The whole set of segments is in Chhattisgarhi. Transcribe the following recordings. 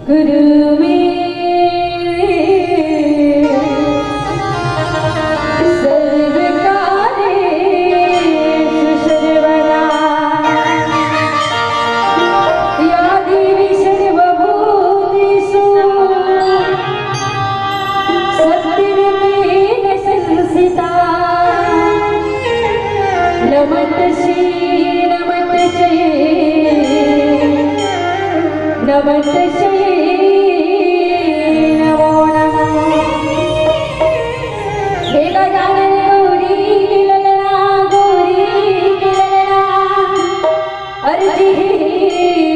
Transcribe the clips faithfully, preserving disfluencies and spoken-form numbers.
कुरु मे सर्वकार्येषु सर्वदा। या देवी सर्वभूतेषु शक्तिरूपेण संस्थिता। नमस्तस्यै, नमस्तस्यै, नमस्तस्यै नमो नमः। हे गजानन गौरी के ललना, गौरी के ललना, अर्जी हे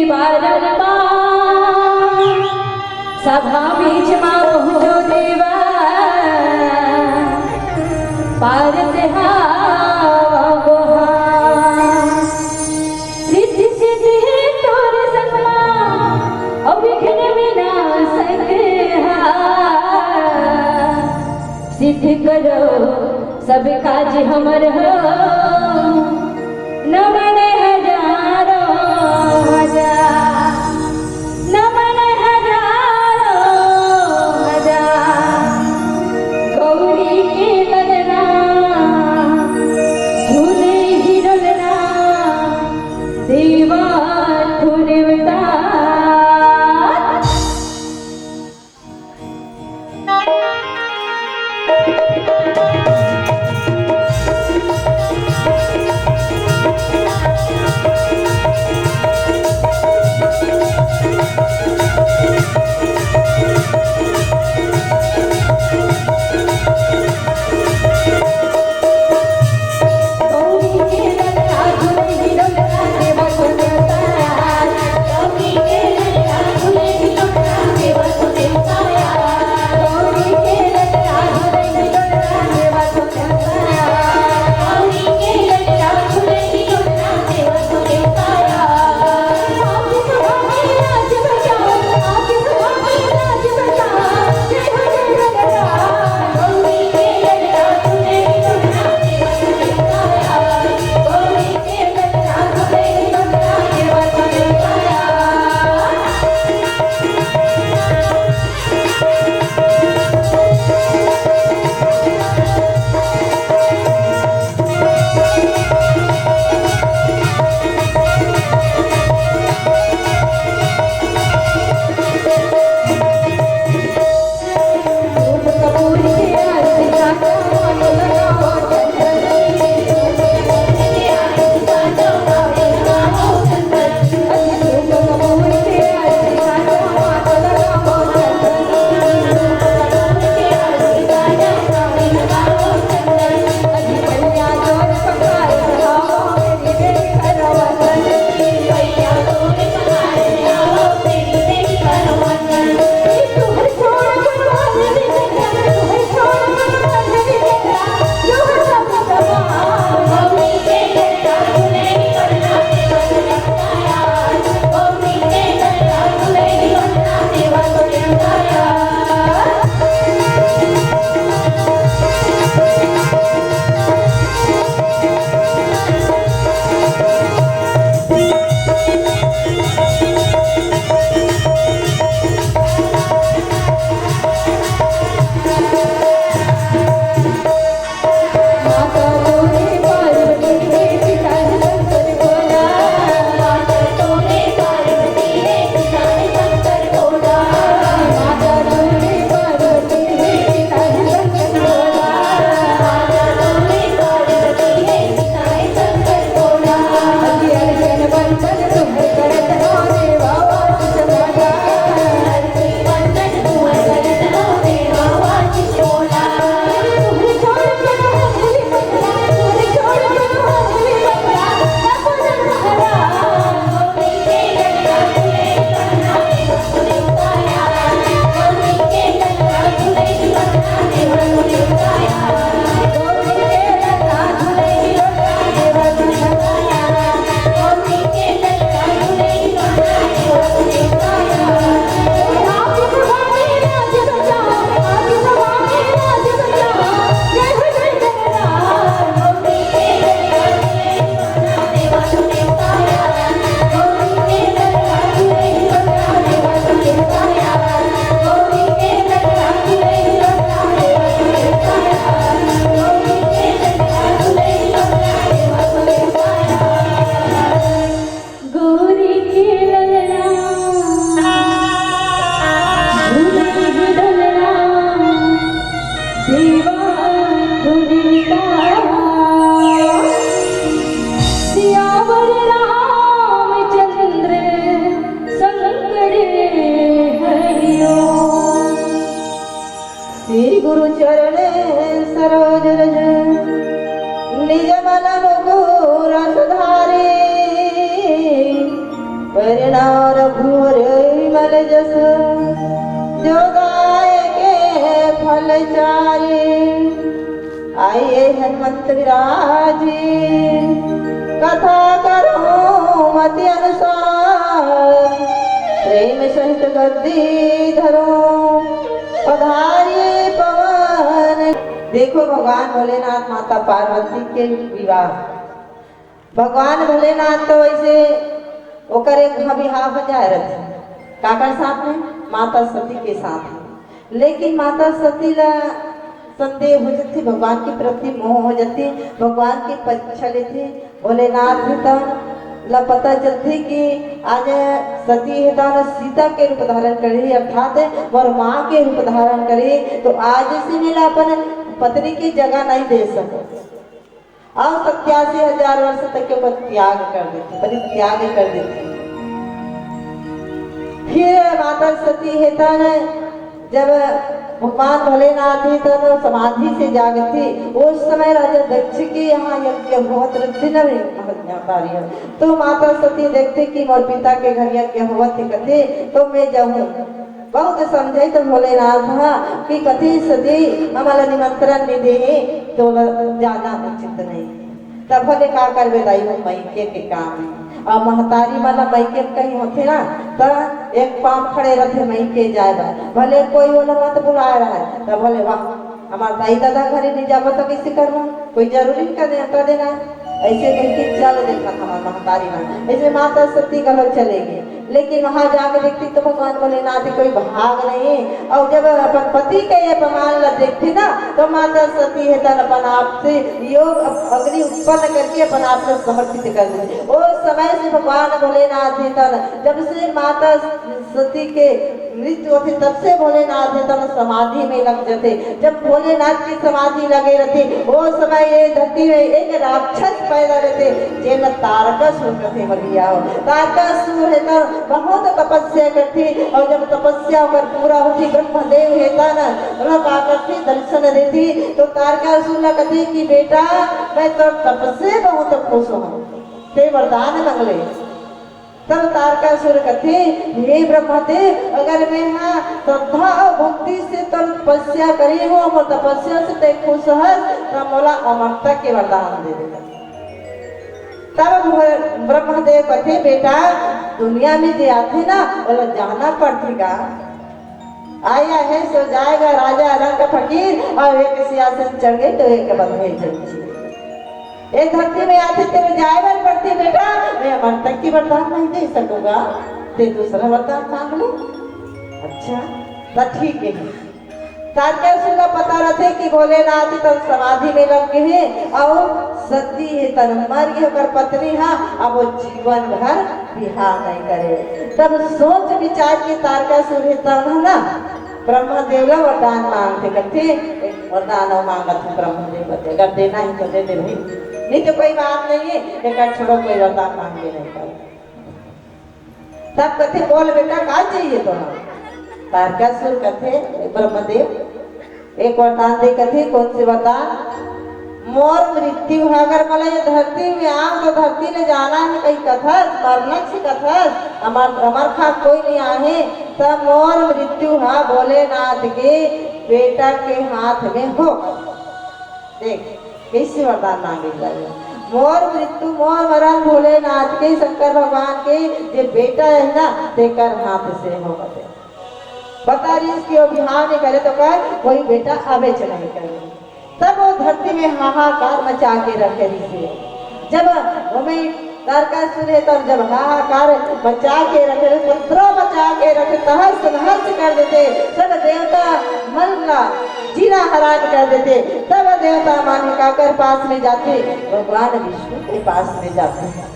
बारंबार। सभा बीच मा पहुँचो देवा, पारत हावा गोहा। रिद्धि सिद्धि हे तोर संग मा, अउ विघ्न विनाशक हा। सिद्ध करो सब काज हमर हो, नमन हजारों हजार, नमन हजारों हजार। गौरी के ललना, धुन ही डोलना, देवा धुन उतार। ललना, सुनहि ललना, देवा तुलसी का। सियावर रामचंद्र संकट हरियो। श्री गुरु चरण सरोज रज, निज मन मुकुर सुधारी। परिणव रघुवर विमल जस, जो दायक फल चारी। आइए हनुमंत विराजी, कथा करो मति अनुसार। प्रेम सहित गद्दी धरो, पधारी पवन। देखो भगवान भोलेनाथ माता पार्वती के विवाह। भगवान भोलेनाथ तो वैसे ओकर एक घा बिहाव हो जाए रहथे, काकर साथ में? माता सती के साथ में। लेकिन माता सती ला संदेह हो जाथे, भगवान के प्रति मोह हो जाथे, भगवान के परीक्षा लेथे। भोलेनाथ भी त ला पता चलथे कि आज सती हे त न सीता के रूप धारण करही, अर्थात मोर माँ के रूप धारण करही, तो आज से मैं ला अपन पत्नी के जगह नहीं दे सकत। अउ सत्यासी हजार वर्ष तक के ओकर त्याग कर देथे, परित्याग कर देथे। फिर माता सती हे त न जब भगवान भोलेनाथ हे त न समाधि से जागथे, उस समय राजा दक्ष के यहाँ यज्ञ होवत रहिथे न रे महतारी ह। तो माता सती देखथे कि मोर पिता के घर यज्ञ होवत हे कथे, तो मैं जाहूँ। बहुत समझे तो भोलेनाथ ह कि कथे सती हमला निमंत्रण नहीं दे हे, तो जाना उचित नहीं। तब भले का करबे दाई, वो मइके के काम हे। अउ महतारी मन ला मइके कहीं होथे ना, त एक पाँव खड़े रथे मइके जाए बर। भले कोई ओला मत बुलाए रहय, त भले वाह, हमार दाई ददा घरे नहीं जाबो त कइसे करबो? कोई जरूरी का नेवता देना? ऐसे कह के चल देथन हमार महतारी मन। ऐसे माता सती घलो चले गे। लेकिन वहां जाके देखथे तो भगवान भोलेनाथ के कोई भाग नहीं। अउ जब अपन पति के ये अपमान ला देखथे ना, तो माता सती हे तन अपन आप से योग अप-, अग्नि उत्पन्न करके अपन आप को समर्पित कर देथे। ओ समय से भगवान भोलेनाथ हे तन, जब से माता सती के मृत्यु होथे, तब से भोलेनाथ हे तन समाधि में लग जाथे। जब भोलेनाथ की समाधि लगे रहथे, ओ समय ये धरती में एक राक्षस पैदा रहथे, जेला तारकासुर कथे। बढ़िया हो, तारकासुर हे त बहुत तपस्या करथे, अउ जब तपस्या ओकर पूरा होथे, ब्रह्मदेव हे त न ओला का करथे, दर्शन देथे। तो तारकासुर ला कथे कि बेटा, मैं तोर तप से बहुत खुश हूँ, ते वरदान मंगले। तब तारकासुर कथे, हे ब्रह्मदेव, अगर मैं हा श्रद्धा अउ भक्ति से तोर तपस्या करे हूँ, मोर तपस्या से ते खुश हस, त मोला अमरता के वरदान दे दे। तब ब्रह्मदेव कथे, बेटा, दुनिया में जे आथे ना, ओला जाना पड़थे गा। आया है सो जाएगा, राजा रंक फकीर, अउ एक सिंहासन चढ़ गे तो एक बंधे जंजीर। ए धरती में आथे तेरे जाए बर पड़थे बेटा, मैं अमरता के वरदान नहीं दे सकूंगा, ते दूसरा वरदान मांग ले। अच्छा, त ठीक है। तारकासुर ला पता रथे कि भोलेनाथ तो समाधि में लग गे हे, अउ सती हे तन मर गे, ओकर पत्नी हा, अब वो जीवन भर बिहाव नहीं करे। तब सोच विचार के तारकासुर हे तन ना ब्रह्मदेव ला वरदान मांगथे, कथे, "एक वरदान अउ मांगत हूँ ब्रह्मदेव ला, अगर देना है तो दे दे भाई, नहीं तो कोई बात नहीं है, एक छोड़ो, कोई वरदान मांगबे नहीं करे।" तब कथे, "बोल बेटा, का चाहिए तोला?" तारकासुर कथे, "ब्रह्मदेव, एक वरदान दे।" कथे, "कौन से वरदान?" "मोर मृत्यु ह, अगर मोला ये धरती में आव तो धरती ले जाना है कहीं कथस, मरना से कथस, अमर, अमर खा कोई नहीं आहे, त मोर मृत्यु ह भोलेनाथ के बेटा के हाथ में हो।" देख, कैसे वरदान मांगे जाए। "मोर मृत्यु, मोर मरण भोलेनाथ के, शंकर भगवान के, जे बेटा है ना, तेकर हाथ से हो।" बता रही इसकी वो बिहाव नहीं करे तो कहे, कोई बेटा आवेच नहीं करे। तब वो धरती में हाहाकार मचा के रखे रहिसे। जब ओमे तारकासुर हे, तब जब हाहाकार मचा के रखे, उपद्रव मचा के रखे, तहस नहस कर देथे, सब देवता मन ला जीना हराम कर देथे, तब देवता मन काकर पास में जाथे, भगवान विष्णु के पास में जाथे।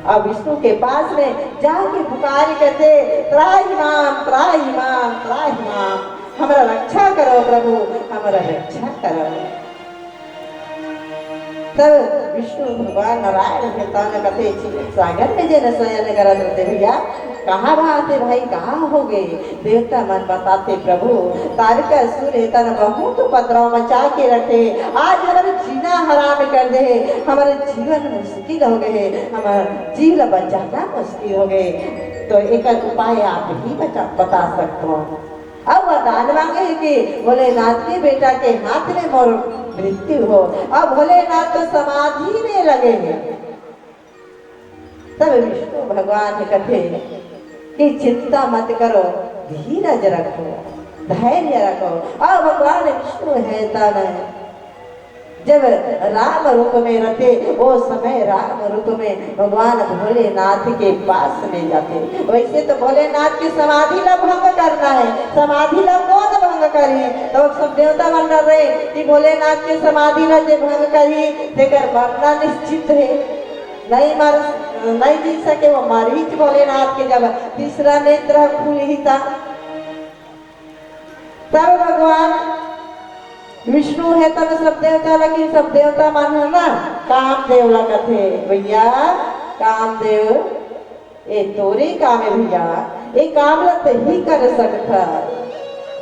अब विष्णु के पास में जाके पुकार करथे, त्राहि माम, त्राहि माम, त्राहि माम, हमरा रक्षा करो प्रभु, हमरा रक्षा करो। तब विष्णु भगवान नारायण भगवान कथे, क्षीर सागर में जेन शयन करत रथे भैया, कहाँ बात है भाई, कहाँ हो गए? देवता मन बताथे, प्रभु, तारकासुर हे तन बहुत उपद्रव मचा के रखे, आज हमर जीना हराम कर दे, हमर जीवन मुश्किल हो गए, हमर जीव ला बचाना मुश्किल हो गए। तो एकर उपाय आप ही बता सकते हो। अब वरदान मांगे हे कि भोलेनाथ के बेटा के हाथ में मोर मृत्यु हो। अब भोलेनाथ तो समाधि में लगे हे। तब विष्णु भगवान कथे कि चिंता मत करो, धीरज रखो, धैर्य रखो। अब भगवान विष्णु हे तन जब राम रूप में रथे, ओ समय राम रूप में भगवान भोलेनाथ के पास में जाथे। वैसे तो भोलेनाथ के समाधि ला भंग करना है, समाधि ला कौन भंग करी? तो सब देवता मन रहे कि भोलेनाथ के समाधि ला जे भंग करी, तेकर मरना निश्चित है, नहीं मर, नहीं जी सके, वो मर ही भोलेनाथ के जब तीसरा नेत्र खुल ही था। तब भगवान विष्णु हे तब सब देवता लगी, सब देवता मन हे ना, कामदेव ला कथे, भैया कामदेव, ए तोरे काम हे भैया, ए काम ला तही कर सकथा।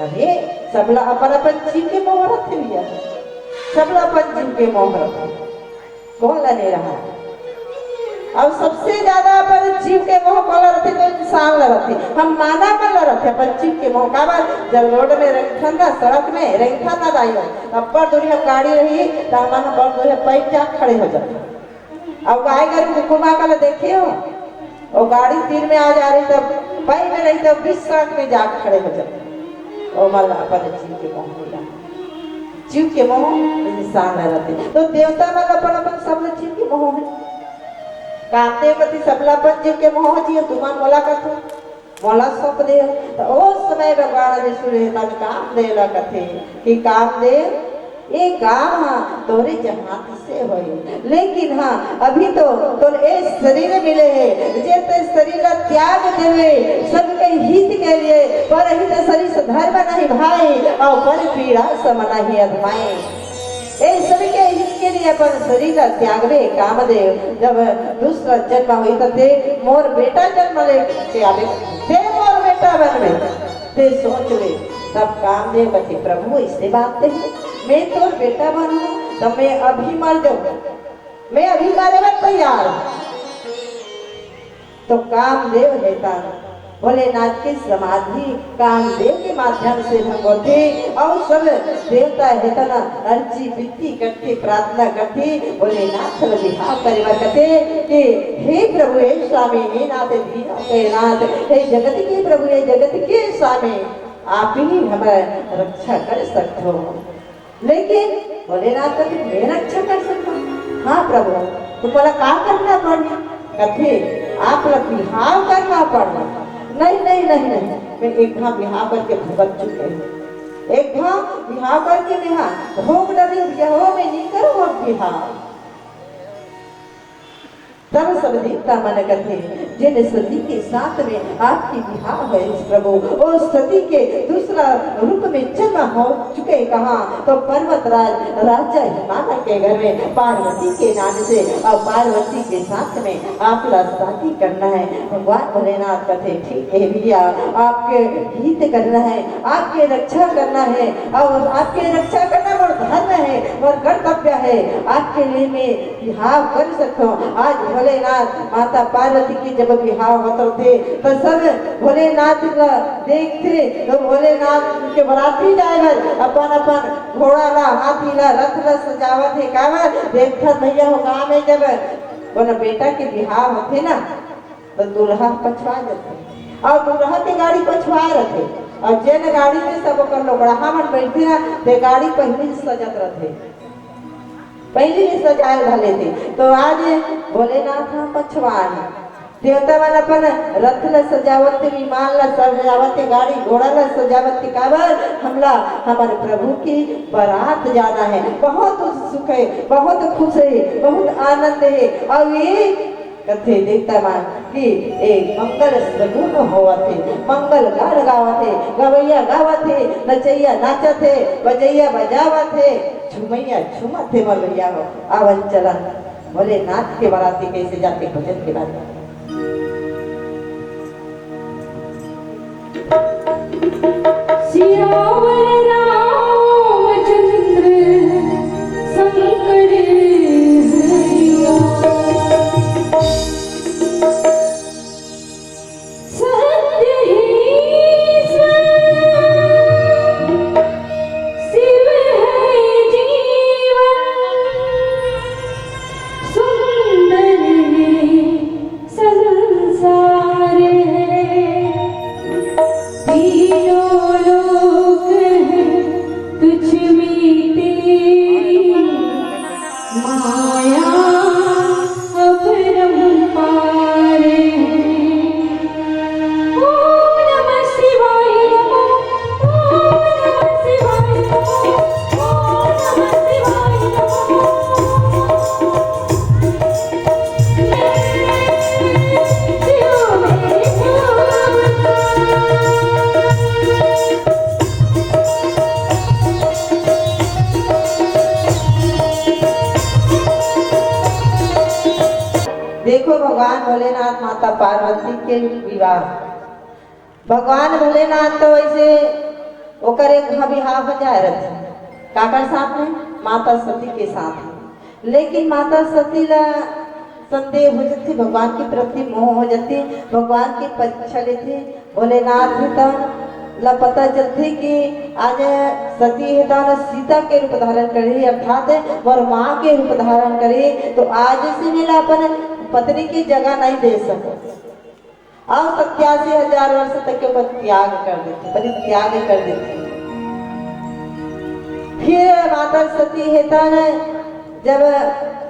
अरे सबला अपन अपन जीव के मोह रथे भैया, सबला अपन जीव के मोह रथे। कौन ला नहीं रहा? और सबसे ज्यादा अपन जीव के मोह कौन ला रथे? तो इंसान ला रथे। हम मानव मन ला रथे अपन जीव के मोह। काबर? जब रोड में रेंगथन ना, सड़क में रेंगथन ना दाई हो, अब्बड़ दूरी हम गाड़ी रही तो हमन अब्बड़ दूरी पैर जा खड़े हो जाते। अब गाय गरु कुकुर माँ का ला देखे हो, वो गाड़ी तीर में आ जा रही तब पैर में रही तब बीच सड़क में जा खड़े हो जाते। ओ मन ला अपन जीव के मोह मिला। जीव के मोह इंसान ला रथे। तो देवता मन अपन अपन सब ला जीव के मोह हे। कामदेव कथे सबला अपन जीव के मोह जियो, तुमन मोला कथो, मोला सौंप दे। तो उस समय भगवान विष्णु हे तब कामदेव ला कथे कि कामदेव, ये काम हा तोरे हाथ से होए, लेकिन हाँ अभी तो तोर ए शरीर मिले हे, जे ते शरीर ला त्याग देवे सबके हित के लिए, परहित सरिस धर्म नहीं भाई, और पर पीड़ा सम नहीं अधमाए। ए सबके हित के लिए अपन शरीर ला त्यागबे कामदेव, जब दूसरा जन्म होई त ते मोर बेटा जन्म ले के आबे, ते मोर बेटा बनबे, ते सोच ले। तब कामदेव कथे, प्रभु ऐसे बात है, मैं तोर बेटा बनूं तो मैं अभी मर जाऊं, मैं अभी मरे बर तैयार हूं। तो कामदेव हे तन भोलेनाथ के समाधि कामदेव के माध्यम से भंग होथे और सब देवता हे तन अर्जी विनती करथे, प्रार्थना करथे, भोलेनाथ ला बिहाव करे बर कथे कि हे प्रभु, हे स्वामी, हे नाथ, हे दीनों के नाथ, हे जगत के प्रभु, हे जगत के स्वामी, आप ही हमर रक्षा कर सकथो। लेकिन भोलेनाथ कथे, मैं रक्षा कर सकता हूँ। हाँ प्रभु, तुमला का करना पड़ही? कथे, आप ला बिहाव करना पड़ही। नहीं, नहीं, नहीं, नहीं, मैं एक घांव बिहाव करके भुगत चुके हूँ। एक घांव बिहाव करके मैं हा भोग डरे हूँ, यहो मैं नहीं करूँ अब बिहाव। तब सब देवता मन कथे, जिन सती के साथ में आपके बिहाव होइस प्रभु, ओ सती के दूसरा रूप में जन्म हो चुके कहाँ, तो पर्वत राज राजा हिमालय के घर में पार्वती के नाम से और पार्वती के साथ में आप ला शादी करना है। भगवान भोलेनाथ कथे, ठीक है भैया, आपके हित करना है, आपके रक्षा करना है और आपके रक्षा करना मोर धर्म है, मोर कर्तव्य है। आपके लिए मैं बिहाव कर सकथो। आज भोलेनाथ माता पार्वती के जब बिहाव होत रथे, तो सब भोलेनाथ ला देखथे, तो भोलेनाथ के बराती जाए बर अपन अपन घोड़ा ला, हाथी ला, रथ ला सजावत हे। काबर? देखथन भैया हो, गाँव में जब कोनो बेटा के बिहाव होथे ना, तो दूल्हा पछवा जाथे और दूल्हा के गाड़ी पछवा रथे और जेन गाड़ी में सब ओकर लोगड़हा मन बैठे ना, ते गाड़ी पहली से सजत रथे, पहली से सजाए घले थे। तो आज भोलेनाथ हम पछवा हे, देवता मन अपन रथ ला सजावत थे, विमान ला सजावत थे, गाड़ी घोड़ा ला सजावत थे। काबर? हमला हमर प्रभु की बरात जाना है। बहुत सुख है, बहुत खुश है, बहुत आनंद है। और ये कथे देवता मन कि ए मंगल सगुन होवत हे, मंगल गान गावत हे, गवैया गावत हे, नचैया नाचत हे, बजैया बजावत हे, झुमैया झूमत हे। मोर भैया हो, आवन चलन भोलेनाथ के बराती कइसे जाथे भजन के बाद। सियावर रामचंद्र संकट हरिया। सत्य ही ईश्वर शिव है जीवन, सुंदर है संसार है, तीनों लोक है तुझ में तेरी, माया अपरंपार है। ओम नमः शिवाय नमः, ओम नमः शिवाय नमः, ओम नमः शिवाय नमः। देखो भगवान भोलेनाथ माता पार्वती के विवाह। भगवान भोलेनाथ तो वैसे ओकर एक घा बिहाव हो जाए रथे, काकर साथ में? माता सती के साथ में। लेकिन माता सती ला संदेह हो जथे, भगवान के प्रति मोह हो जथे, भगवान के परीक्षा लेथे। भोलेनाथ हे त ला पता चलथे कि आज सती हे त न सीता के रूप धारण करही, अर्थात मोर माँ के रूप धारण करही। तो आज से मेला अपन पत्नी की जगह नहीं दे सकत। अउ सत्यासी हजार वर्ष तक के ओकर त्याग कर देथे, परित्याग कर देथे। फिर माता सती हे त न जब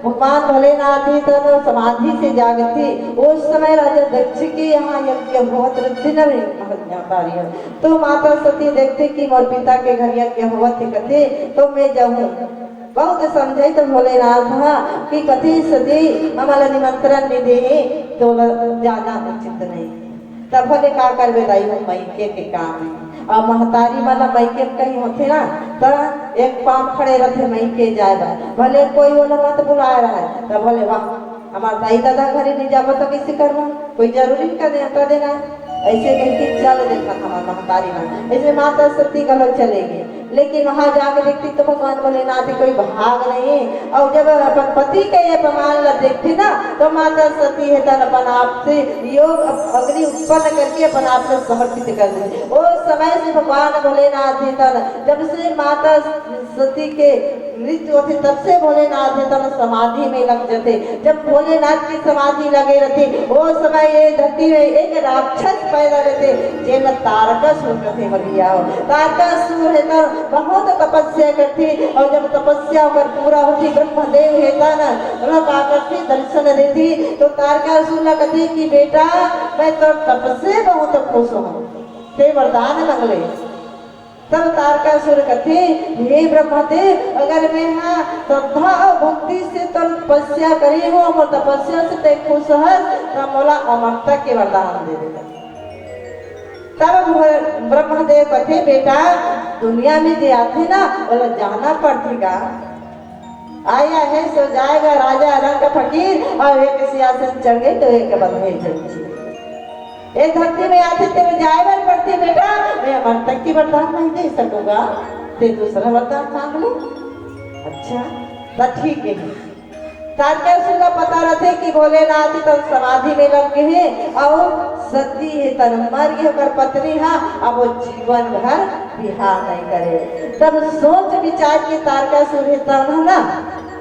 भगवान भोलेनाथ हे त न समाधि से जागथे, उस समय राजा दक्ष के यहाँ यज्ञ होवत रथे न रे महतारी। तो माता सती देखथे कि मोर पिता के घर यज्ञ होवत हे कथे, तो मैं जाहूँ। बहुत समझे तो भोलेनाथ ह कि कथे सती हमला निमंत्रण नहीं दे हे, तो जाना उचित नहीं। तब भले का करबे दाई, वो मइके के काम हे। अउ महतारी मन ला मइके कहीं होथे ना, त एक पाँव खड़े रथे मइके जाए बर। भले कोई ओला मत बुलाए रहय, त भले वाह, हमार दाई ददा घरे नहीं जाबो त कइसे करबो? कोई जरूरी का नेवता देना? ऐसे कह के चल देथन हमार महतारी मन। ऐसे माता सती घलो चले गे। लेकिन वहाँ जाके देखती तो भगवान भोलेनाथ के कोई भाग नहीं। अउ जब अपन पति के ये अपमान ला देखती ना, तो माता सती हे तन अपन आप से योग अप-, अग्नि उत्पन्न करके अपन आप से समर्पित कर देती। ओ समय से भगवान भोलेनाथ हे तन, जब से माता सती के मृत्यु होथे, तब से भोलेनाथ हे तन समाधि में लग जथे। जब भोलेनाथ की समाधि लगे रथे, ओ समय ये धरती में एक राक्षस पैदा लेथे, जेन तारकासुर कथे। बढ़िया हो, तारकासुर हे त बहुत तपस्या करथे, अउ जब तपस्या ओकर पूरा होथे, ब्रह्मदेव हे त न ओला का करथे, दर्शन देथे। तो तारकासुर ला कथे कि बेटा, मैं तोर तप से बहुत खुश हूँ, ते वरदान मंगले। तब तारकासुर कथे, हे ब्रह्मदेव, अगर मैं हा श्रद्धा अउ भक्ति से तोर तपस्या करे हूँ, मोर तपस्या से ते खुश हस, त मोला अमरता के वरदान दे दे। तब भ-, ब्रह्मदेव कथे, बेटा, दुनिया में जे आथे ना, ओला जाना पड़थे गा। आया है सो जाएगा राजा रंग फकीर, अउ एक सिंहासन चढ़ गए तो एक बंधे जंजीर। ए धरती में आथे ते जाए बर पड़थे बेटा, मैं अमरता के वरदान नहीं दे सकूंगा, ते दूसरा वरदान मांग ले। अच्छा, त ठीक है। तारकासुर ला पता रथे कि भोलेनाथ ही तन समाधि में लग गे हे अउ सती हे तन मर गे, ओकर पत्नी हा, अब वो जीवन भर बिहाव नहीं करे। तब सोच विचार के तारकासुर हे तन ह ना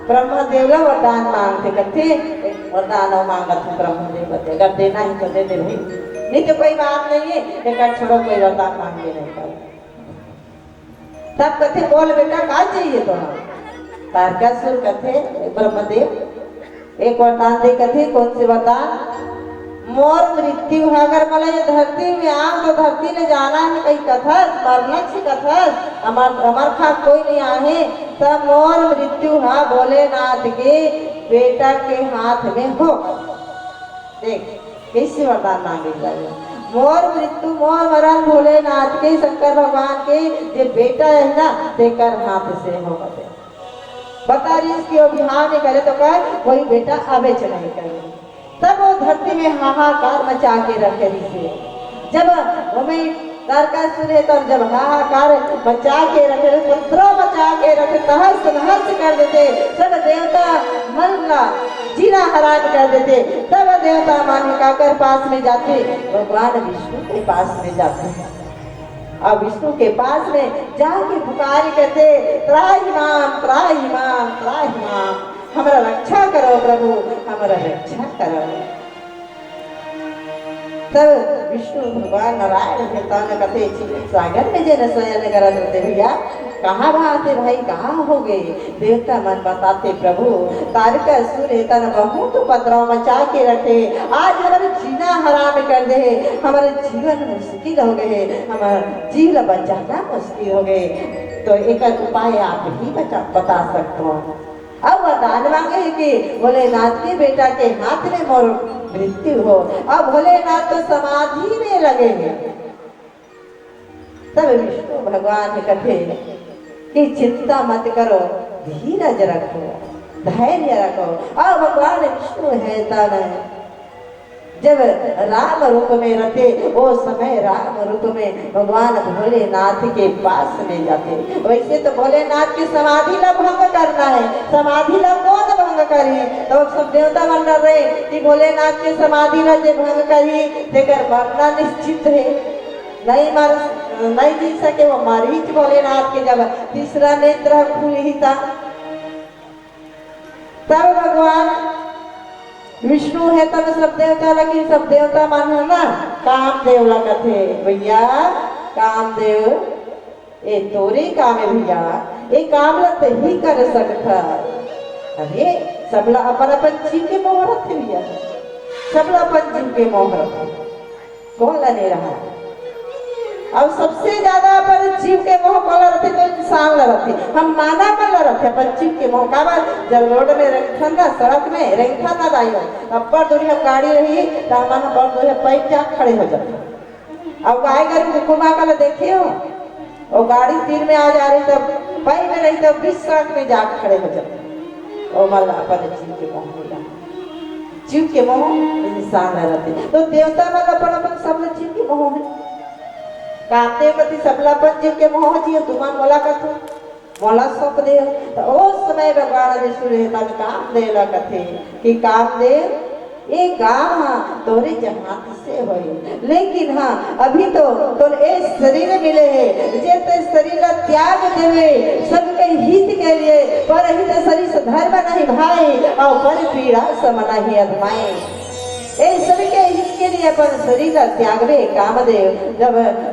ब्रह्मदेव ला वरदान मांगथे, कथे, "वरदान अउ मांगत हूँ ब्रह्मदेव, कथे, अगर देना ही तो दे दे भाई, नहीं तो कोई बात नहीं है, एक छोड़ो, कोई वरदान मांग के नहीं कर।" तब कथे, "बोल बेटा, का चाहिए तोला?" तारकासुर कथे, "ब्रह्मदेव, एक वरदान दे।" कथे, "कौन से वरदान?" "मोर मृत्यु ह, अगर मोला ये धरती में आव तो धरती ले जाना है कही कथस, मरना से कथस, अमर, अमर खा कोई नहीं आहे, त मोर मृत्यु ह भोलेनाथ के बेटा के हाथ में हो।" देख, कइसे वरदान मांगे जावे। मोर मृत्यु, मोर मरण भोलेनाथ के, शंकर भगवान के जे बेटा हे ना, तेकर हाथ से होवत हे। बता रहिस कि वो बिहाव नइ करे त ओकर कोई बेटा आबेच नइ करे। तब वो धरती में हाहाकार मचा के रखे रहिसे। जब ओमे तारकासुर हे, तब जब हाहाकार मचा के रखे रहिस, उपद्रव मचा के रखे, तहस नहस कर देते, सब देवता मन ला जीना हराम कर देते। तब देवता मन काकर पास में जाते, भगवान विष्णु के पास में जाते। अब विष्णु के पास में जाके पुकार करते, "त्राहि माम, त्राहि माम, त्राहि माम।" हमरा रक्षा करो प्रभु, हमरा रक्षा करो। तब विष्णु भगवान नारायण हे, तब कथे, "क्षीर सागर में जेन शयन करत रथे भैया, कहाँ बात हे भाई, कहाँ हो गए?" देवता मन बताथे, "प्रभु, तारकासुर हे, तेन बहुत उपद्रव मचा के रखे, आज हमर जीना हराम कर दे, हमर जीवन मुश्किल हो गए, हमर जीव ला बचाना मुश्किल हो गए, तो एकर उपाय आप ही बचा, बता सकत हो।" अब वरदान मांगे हे कि भोलेनाथ के बेटा के हाथ में मोर मृत्यु हो। अब भोलेनाथ तो समाधि में लगे हे। तब विष्णु भगवान कथे कि चिंता मत करो, धीरज रखो, धैर्य रखो। अब भगवान विष्णु हे तब जब राम रूप में रथे, वो समय राम रूप में भगवान भोलेनाथ के पास में जाथे। वैसे तो भोलेनाथ के समाधि ला भंग करना हे, समाधि ला कोन भंग करही? तो सब देवता मन डरे कि भोलेनाथ के समाधि ला जे भंग करही, तेकर मरना निश्चित हे, नइ मर, नइ जी सके, वो मरही भोलेनाथ के जब तीसरा नेत्र खुलही ता। तब भगवान विष्णु हे, तब सब देवता लगे, सब देवता मन हे ना, कामदेव ला कथे, "भैया कामदेव, ए तोरे काम हे भैया, ए काम ला तही कर सकत ह।" अरे, सबला अपन अपन जीव के मोह रथे भैया, सबला अपन जीव के मोह रथे। कोन ला नइ रहा? अउ सबसे ज्यादा अपन जीव के मोह कोन ला रथे? तो इंसान ला रथे, हम मानव मन ला रथे अपन जीव के मोह। काबर? जब रोड में रेंगथन ना, सड़क में रेंगथन ना दाई हो, अब्बड़ दूरी हम गाड़ी रही, त हमन अब्बड़ दूरी पैर जा खड़े हो जाथे। अउ गाय गरू कुकुर माँ का ला देखे हो, वो गाड़ी तीर में आ जा रही, तब पै में रही, तब बीच सड़क में जाके खड़े हो जाते। वो मन ला अपन जीव के मोह मिला, जीव के मोह इंसान ला रथे। तो देवता मन अपन अपन सब ला जीव के मोह हे। कामदेव कथे सबला अपन जीव के मोह जियो, तुमन मोला कथो, मोला सौंप दे। तो उस समय भगवान विष्णु हे तब कामदेव ला कथे कि कामदेव, ये काम हा तोरे जहान से होए, लेकिन हाँ, अभी तो तोर ए शरीर मिले हे, जे ते शरीर ला त्याग देवे, सबके हित के लिए, पर हित सरिस धर्म नहीं भाई, और पर पीड़ा सम नहीं अधमाए। ए सबके हित के लिए अपन शरीर ला त्यागबे कामदेव, जब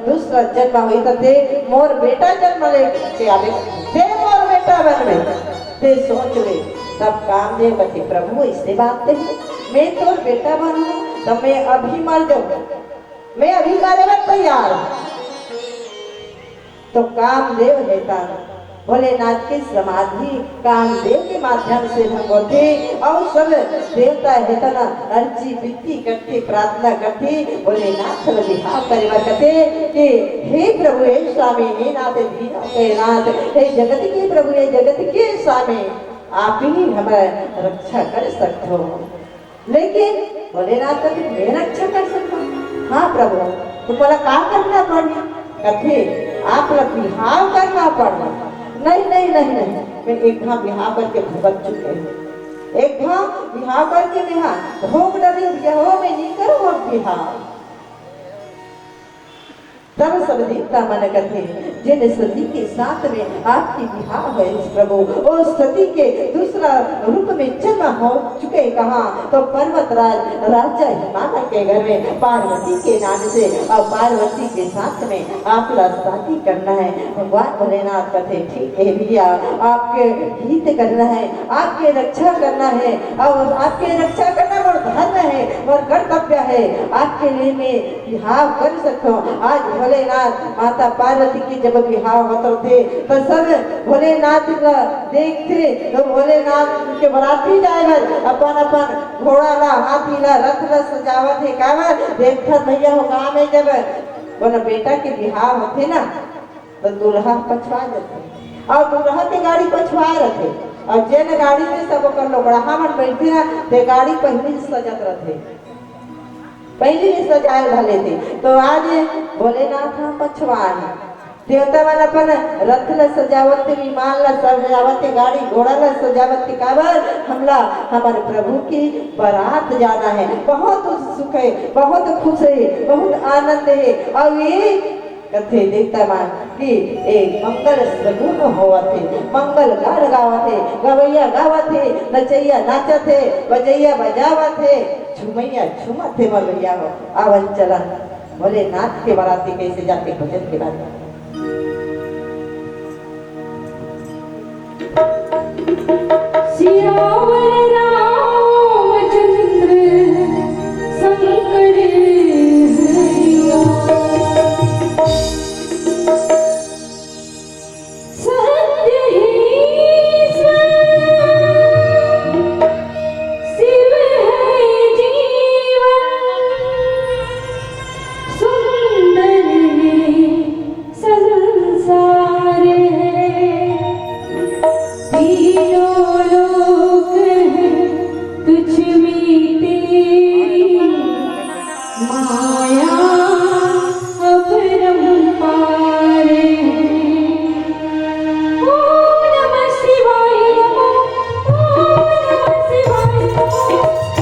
दूसरा जन्म होई त ते मोर बेटा जन्म ले के आबे, ते मोर बेटा बनबे। ते सोच ले। तब कामदेव कथे, "प्रभु, ऐसे बात नहीं, मैं तोर बेटा बनूं, तब मैं अभी मर जाऊं, मैं अभी मरे बर तैयार हूं।" तो कामदेव हे तब भोलेनाथ के समाधि कामदेव के माध्यम से भंग होथे, अउ सब देवता हे तना अर्जी विनती करथे, प्रार्थना करथे, भोलेनाथ ल बिहाव करे बर कथे कि हे प्रभु, हे स्वामी, हे नाथ, हे दीनों के नाथ, हे जगत के प्रभु, हे जगत के स्वामी, आप ही हमर रक्षा कर सकथो। लेकिन भोलेनाथ कथे, "मैं रक्षा कर सकता हूँ।" "हाँ प्रभु, तुमला का करना पड़ही?" कथे, "आप ला बिहाव करना पड़ही।" "नहीं, नहीं, नहीं, नहीं, मैं एक घाव बिहाव करके भुगत चुके हूँ। एक घाव बिहाव करके मैं हा भोग डरे हूँ, मैं नहीं करूँ अब बिहाव।" तब सब देवता मन कथे, "जिन सती के साथ में आपके बिहाव होइस प्रभु, ओ सती के दूसरा रूप में जन्म हो चुके कहाँ?" तो पर्वत राज राजा हिमालय के घर में पार्वती के नाम से और पार्वती के साथ में आप ला शादी करना है। भगवान भोलेनाथ कथे, "ठीक है भैया, आपके हित करना है, आपके रक्षा करना है और आपके रक्षा करना धर्म है, मोर कर्तव्य है, आपके लिए मैं बिहाव कर सकथों। आज भोलेनाथ माता पार्वती के जब बिहाव होत रथे, तो सब भोलेनाथ ला देखथे, तो भोलेनाथ के बराती जाए बर अपन अपन घोड़ा ला, हाथी ला, रथ ला सजावत हे। काबर देखथन भैया हो, गाँव में जब कोनो बेटा के बिहाव होथे ना, तो दूल्हा पछवा जाथे, और दूल्हा के गाड़ी पछवाए रथे, और जेन गाड़ी में सब ओकर लोगड़हा मन बैठे ना, ते गाड़ी पहली से सजत रथे, पहली से सजाए घले थे। तो आज भोलेनाथ ह पछवाए हे, देवता मन अपन रथ ला सजावत थे, विमान ला सजावत थे, गाड़ी घोड़ा ला सजावत थे। काबर? हमला हमर प्रभु की बारात जाना है। बहुत उत्सुक है, बहुत खुश है, बहुत आनंद है। और ये कथे देवता मन कि ए मंगल सगुन होवत हे, मंगल गान गावत हे, गवैया गावत हे, नचैया नाचत हे, बजैया बजावत हे, झुमैया झुमत हे। मोर भैया हो, आवन चलन भोलेनाथ के बराती कैसे जाते भजन के बाद। सियावर रामचंद्र संकट हरिया। सत्य ही ईश्वर शिव है जीवन, सुंदर है संसार है, तीनों लोक है तुझ में तेरी, माया अपरंपार है। ओम नमः शिवाय नमः, ओम नमः शिवाय नमः,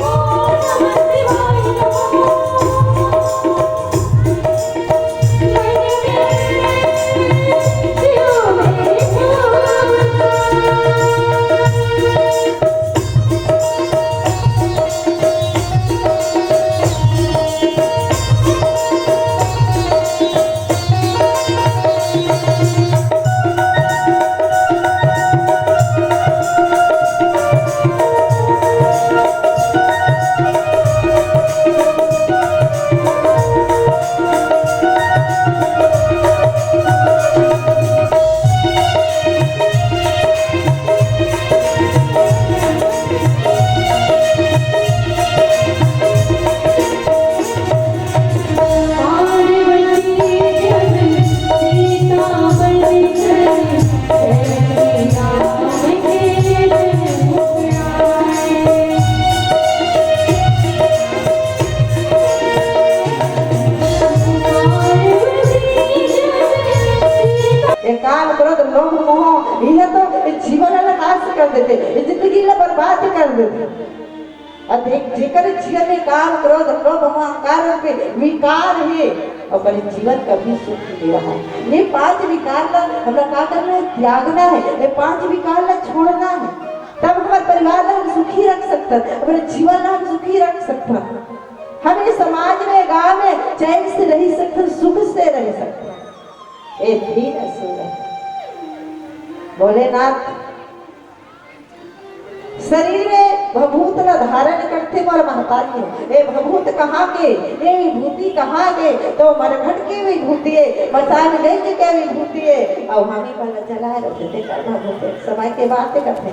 ओम नमः शिवाय नमः। ये काम, क्रोध, लोभ, मोह, इहे तो जीवन ला नाश कर देथे, ये जिंदगी ला बर्बाद कर देथे। अउ देख, जेकर जीवन में काम, क्रोध, लोभ, मोह, अहंकार रूपी विकार हे, ओकर जीवन कभी सुखी नहीं रहा। ये पांच विकार ला हमला का करना है? त्यागना है। ये पांच विकार ला छोड़ना है, तब हमर परिवार ला हम सुखी रख सकथन, हमर जीवन ला हम सुखी रख सकथन। हम ये समाज में, गांव में चैन से रह सकथन, सुख से रह सकथन। ए दीन असुर, भोलेनाथ शरीर में भभूत ला धारण करथे मोर महतारी हो। ए भभूत कहाँ के, ए विभूति कहाँ के? तो मरघट के विभूति ए, मचान गंज के विभूति ए। अउ हामी मन ला जलाए रथे, तेकर भभूत ए। समय के बात करथे।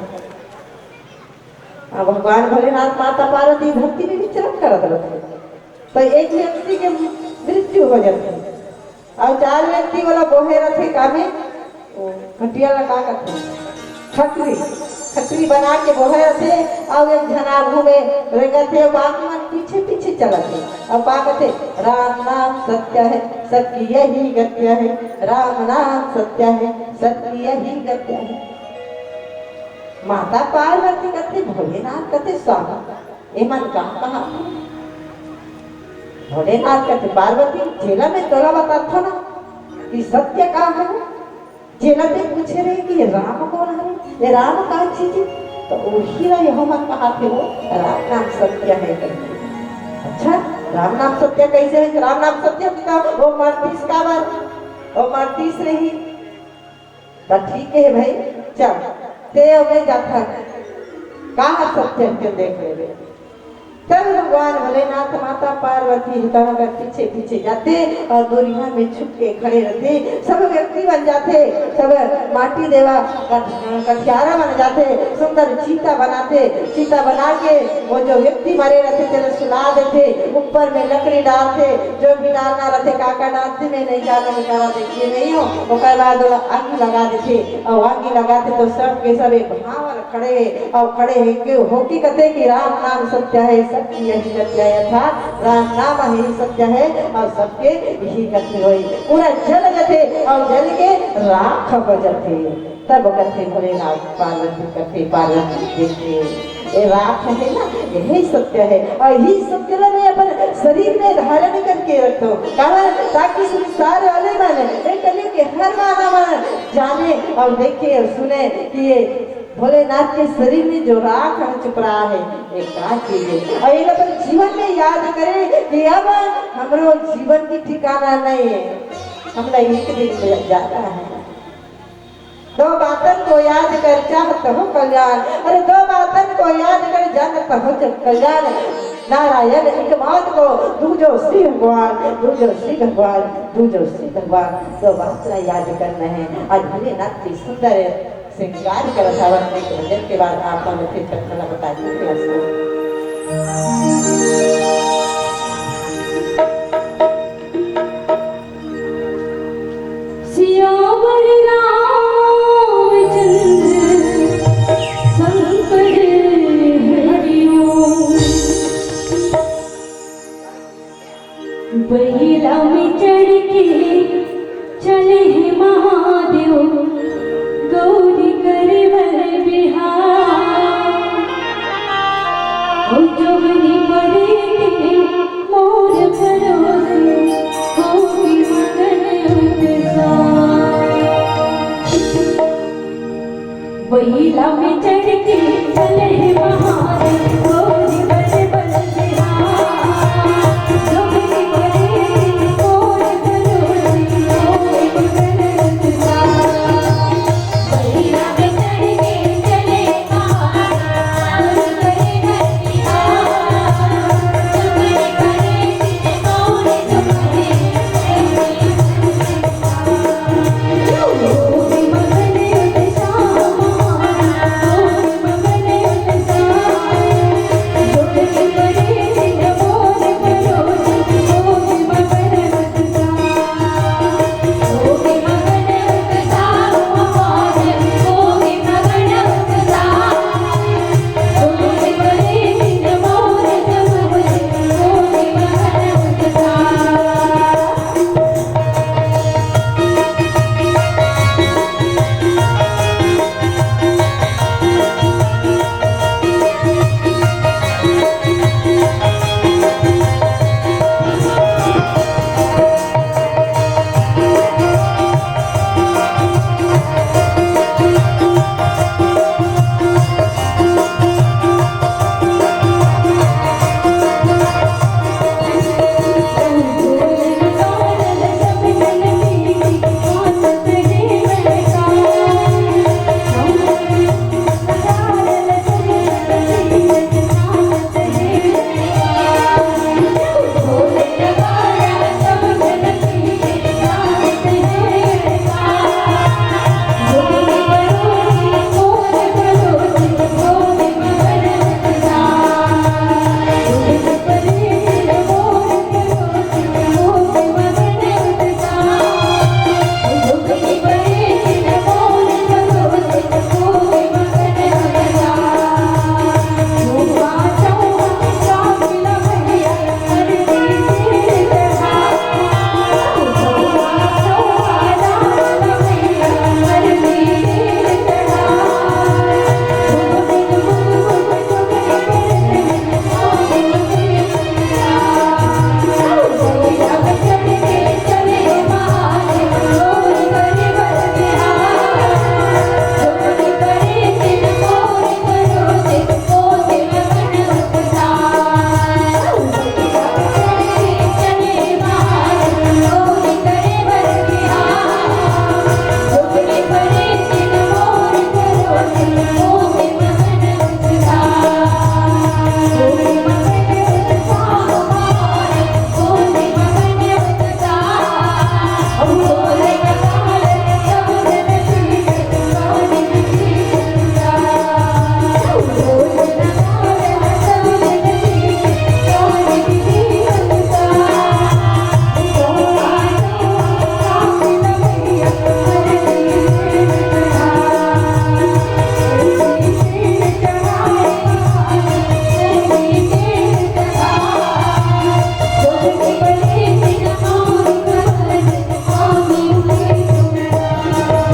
अब भगवान भोलेनाथ माता पार्वती धरती में विचरण करत रथे, तो एक व्यक्ति के मृत्यु हो जाथे। अउ चार व्यक्ति वाला बोहे रथे कामे, ओ, खटिया ला का कथे? खटरी, खटरी बना के बोहे रथे, अउ एक झन आगू में रेंगत हे, बाकी मन पीछे पीछे चलत हे। अउ का कथे? राम नाम सत्य है, सत्य यही गत्य है। राम नाम सत्य है, सत्य यही गत्य है। माता पार्वती कथे, भोलेनाथ कथे, स्वामी, एमन का कहा? भोलेनाथ कथे, पार्वती, जेला मैं तोला बताथो ना कि सत्य का है, जेला ते पूछे रहे कि राम कौन है, ये राम का चीज है, तो वही ला यहो मन कहा थे, वो राम नाम सत्य है करके। अच्छा, राम नाम सत्य कैसे है? राम नाम सत्य है तो वो मरतीस काबर? वो मरतीस नहीं। त ठीक हे भाई, चल, ते अउ मैं जाथन, का ह सत्य हे तेन देख लेबे। तब भगवान भोलेनाथ माता पार्वती हितवा कर पीछे पीछे जाथे अउ दूरिहा में छुप के खड़े रथे। सब व्यक्ति बन जाथे, सब माटी देवा कठ-, कठियारा बन जाथे, सुंदर चिता बनाथे। चिता बना के वो जो व्यक्ति मरे रथे तेला सुला देथे, ऊपर में लकड़ी डालथे, जो भी डालना रथे, का का डालथे मैं नहीं जानंव, करा देखिए नहीं हो। ओकर बाद ओला आगी लगा देथे, अउ आगी लगाथे तो सब के सब एक भांवर खड़े हे, अउ खड़े हे के होके कथे कि राम नाम सत्य है, सत्य यही सत्य है, अर्थात राम नाम ही सत्य है अउ सबके यही गति होई। पूरा जल जथे अउ जल के राख हो जथे। तब कथे भोलेनाथ, पार्वती कथे, पार्वती देखे, ए राख है ना, यही सत्य है। अउ यही सत्य ला मैं अपन शरीर में धारण करके रखथंव। काबर? ताकि संसार वाले मन, ए कलयुग के हर मानव मन जाने अउ देखे अउ सुने कि ये भोलेनाथ के शरीर में जो राख ह चिपरा हे, ये का चीज हे? अउ ये अपन जीवन में याद करे कि अब हमरो जीवन की ठिकाना नहीं हे, हमला एक दिन जाना हे। दो बातन को याद कर, चाहत हो कल्याण। अरे, दो बातन को याद कर, जानत हो जग कल्याण। नारायण एक बात को, दूजो शिव भगवान, दूजो शिव भगवान, दूजो शिव भगवान। दो बात ला याद करना हे। आज भोलेनाथ की सुंदर श्रृंगार करत हवन। एक भजन के बाद आप मन फिर कथा ला बताई। सियावर रामचंद्र संकट हरियो। बहिला में चढ़ के चले हे महादेव, गौरी करे बर बिहार। ओ जोगनी पड़े के मोर परोसे, होके मगन उत्साह। बहिला में चढ़ के चले हे महादेव, गोरी बल बल बिहार। जोगनी बड़े गोर करोड़ी, गोर बल उत्साह। बहिला में चढ़ के चले महादेव, गोरी बल बल बिहार। जोगनी बड़े गोर बल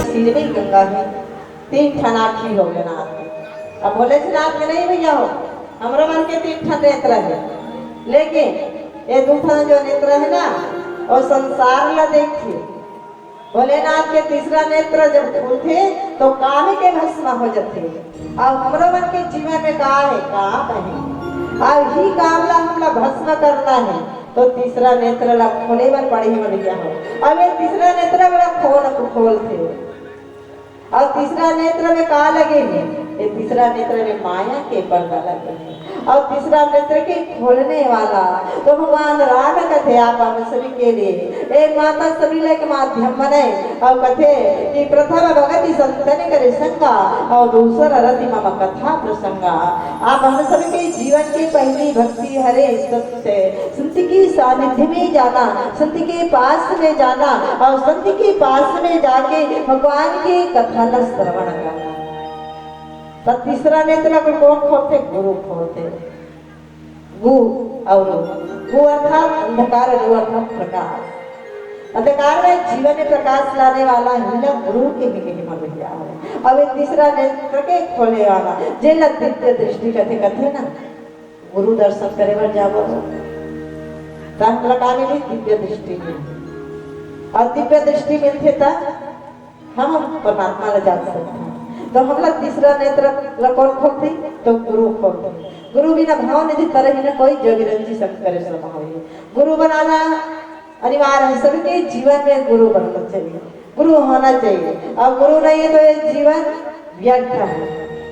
सिर में गंगा है, तीन ठन आँखी हो गए नाथ के। अब भोलेनाथ के नहीं भैया हो, हमरो मन के तीन ठन नेत्र है, लेकिन ये दू ठन जो नेत्र है ना, वो संसार ला देखथे। भोलेनाथ के तीसरा नेत्र जब खुलथे तो काहे के भस्म हो जथे। अब हमरो मन के जीवन में का है, काम है, अब ही काम ला हमला भस्म करना है, तो तीसरा नेत्र ला खोले बर पड़ही भैया हो। अब ये तीसरा नेत्र ला खोल खोलथे। और तीसरा नेत्र में का लगे है? ये तीसरा नेत्र में माया के पर्दा लगे है। और तीसरा नेत्र के खोलने वाला तो भगवान राम कथे, आप हम सभी के लिए एक माता सभी ला एक माध्यम बने। और कथे कि प्रथम भगति संतन करे संगा, और दूसर रति मम कथा प्रसंगा। आप हम सभी के जीवन के पहली भक्ति हरे संत, संत की सानिध्य में जाना, संत के पास में जाना और संत के पास में जाके भगवान की कथा ला श्रवण करना। तो तीसरा नेत्र ला कोन खोलथे? गुरु खोलथे। गु और गु अर्थात अंधकार, रु अर्थात प्रकाश। अंधकार में जीवन में प्रकाश लाने वाला ही ना गुरु के ही महिमा भैया है। अब ये तीसरा नेत्र के खोले वाला, जेला दिव्य दृष्टि कथे, कथे ना, गुरु दर्शन करे बर जाबो तो, तो हमला का मिली? दिव्य दृष्टि मिली। और दिव्य दृष्टि मिलथे त हम परमात्मा ला जान सकथन। तो हमला तीसरा नेत्र ला कोन खोलथे? तो गुरु खोलथे। गुरु बिना भाव निधि तरही न कोई, जो विरंची संग करे सो न होई। गुरु बनाना अनिवार्य है, सभी के जीवन में गुरु बनना चाहिए, गुरु होना चाहिए। और गुरु नहीं है तो ये जीवन व्यर्थ है।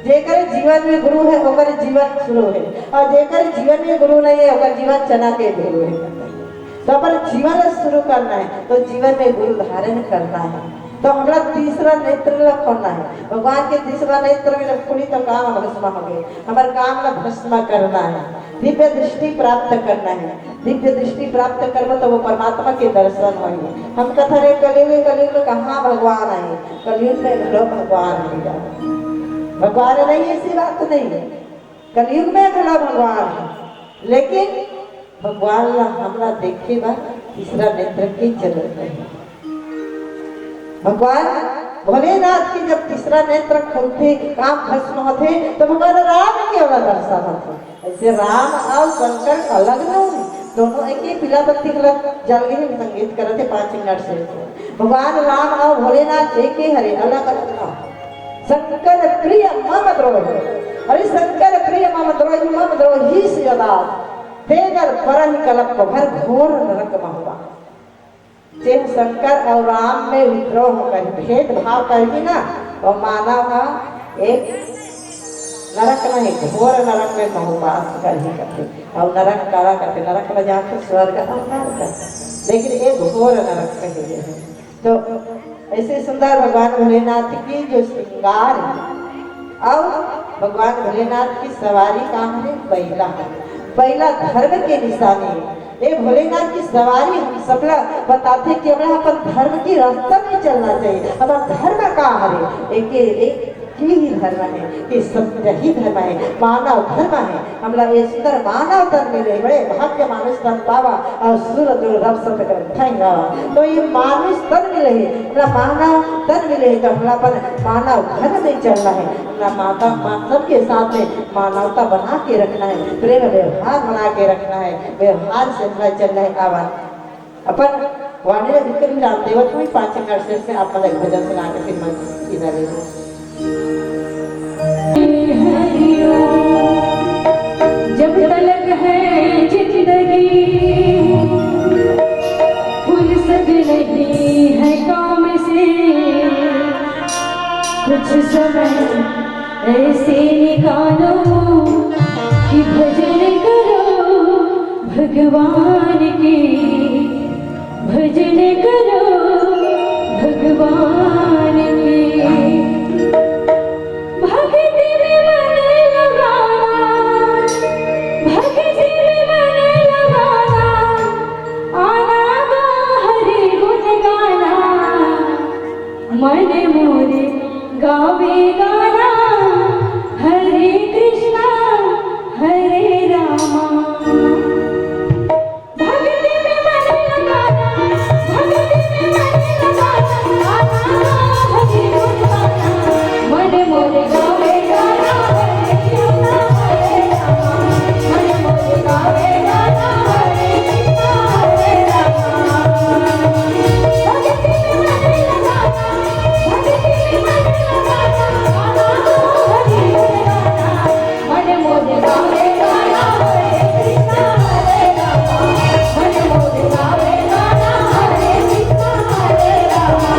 जेकर जीवन में गुरु है, ओकर जीवन शुरू है, और जेकर जीवन में गुरु नहीं है, ओकर जीवन चना के धुरु है। तो अपन जीवन शुरू करना है, तो जीवन में गुरु धारण करना है। तो हमरा तीसरा नेत्र ला खोलना है। भगवान के तीसरा नेत्र में जब खुली तो काम भस्म हो गए। हमारे काम ला भस्म करना है, दिव्य दृष्टि प्राप्त करना है। दिव्य दृष्टि प्राप्त करबो तो वो परमात्मा के दर्शन होही। हम कथा रे कलयुग, कलयुग में कहाँ भगवान आए? कलयुग में घलो भगवान है। भगवान नहीं, ऐसी बात नहीं है। कलयुग में घलो भगवान है, लेकिन भगवान ला हमला देखे बर तीसरा नेत्र की जरूरत है। भगवान भोलेनाथ की जब तीसरा नेत्र खुलथे, काम भस्म होथे, तो भगवान राम के ओला दर्शन होथे। ऐसे राम और शंकर अलग नहीं, दोनों एक ही पीला बत्ती घला जल गए, संगीत करत हे पाँच मिनट से। भगवान राम और भोलेनाथ एक ही हरे, अलग अलग ना। शंकर प्रिय मम द्रोही, अरे शंकर प्रिय मम द्रोही, मम द्रोही शिवदास, तेकर परहि कलप भर घोर नरक महवास। जेह शंकर और राम में विद्रोह करही, भेदभाव करही ना, वो मानव ह एक नरक नहीं, घोर नरक में बहुवास करही कथे। और नरक काला कथे? नरक में जाके स्वर्ग और नरक, लेकिन ये घोर नरक कहे गए हैं। तो ऐसे सुंदर भगवान भोलेनाथ की जो श्रृंगार है, और भगवान भोलेनाथ की सवारी का है? बैला है। बैला धर्म के निशानी है। ये भोलेनाथ की सवारी हम सबला बताथे कि हमला अपन धर्म की रास्ता में चलना चाहिए। अपन धर्म का हरे? एक, एक ही धर्म है कि सत्य ही धर्म है, मानव धर्म है। हमला ये सुंदर मानव तन मिले, बड़े भाग्य मानुष तन पावा, और सुर दुर्लभ सत ग्रंथ ही गावा। तो ये मानुष तन मिले है, हमला मानव तन मिले है, तो हमला अपन मानव धर्म में चलना है। हमला माता, मानव के साथ में मानवता बना के रखना है, प्रेम व्यवहार बना के रखना है, व्यवहार से हमला चलना है। आवा अपन वाणी ला बिल्कुल विराम देवत हुई, पाँच मिनट से इसमें आप मन एक भजन सुना के फिर मन इधर ले जाओ। जब तलक है जिंदगी, फुर्सत नहीं है काम से, कुछ समय ऐसे निकालो कि भजन करो भगवान के, भजन करो। भक्ति में मन लगाना, भक्ति में मन लगाना, आना गा हरि गुण गाना, मन मोर गावे गाना, हरे कृष्णा हरे रामा। भक्ति में मन लगाना, भक्ति में मन लगाना, हरि गुण गाना। मन मोर गावे गाना, हरे कृष्णा हरे रामा। मन मोर गावे गाना, हरे कृष्णा हरे रामा। भक्ति में मन लगाना, भक्ति में मन लगाना, हरि गुण गाना। मन मोर गावे गाना, हरे कृष्णा हरे रामा। मन मोर गावे गाना, हरे कृष्णा हरे रामा।